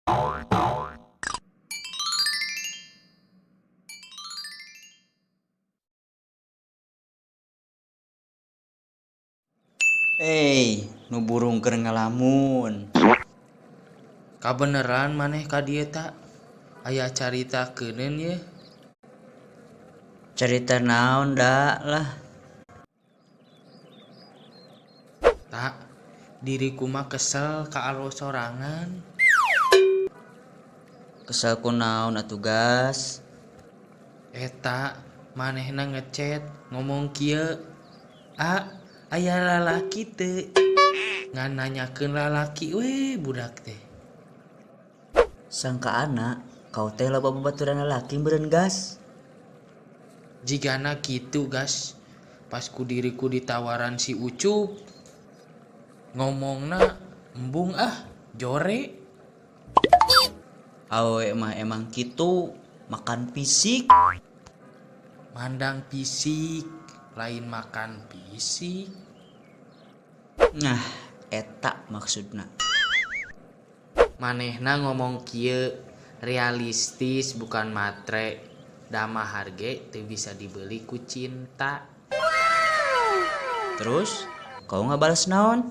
Hey, nu burung keur ngalamun. Kabeneran maneh ka dieu ta? Aya carita keuneun ye. Carita naon da lah. Tak, diriku mah kesel ka alo sorangan. Kesel ku naon atuh gas? Eta manehna ngechat ngomong kieu. A, aya lalaki teu? Ngan nanyakeun lalaki we budak teh. Sangkaana kau teh loba babaturan lalaki meureun gas. Jigana kitu gas, pas ku diriku ditawaran si Ucup. Ngomongna embung ah, jore. Awe mah emang kitu, makan fisik. Mandang fisik, lain makan fisik. Nah, eta maksudna. Manehna ngomong kieu, realistis bukan matre. Dama harge teu bisa dibeli ku cinta. Terus, kau ngabales naon?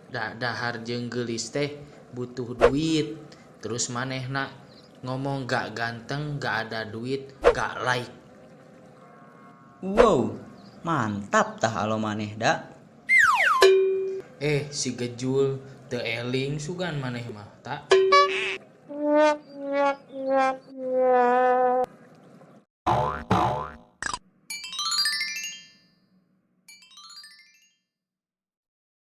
Da dahar jeung geulis teh butuh duit. Terus manehna ngomong gak ganteng, gak ada duit, gak like. Wow, mantap tah alo maneh da. Si gejul teu eling sugan maneh mah ta.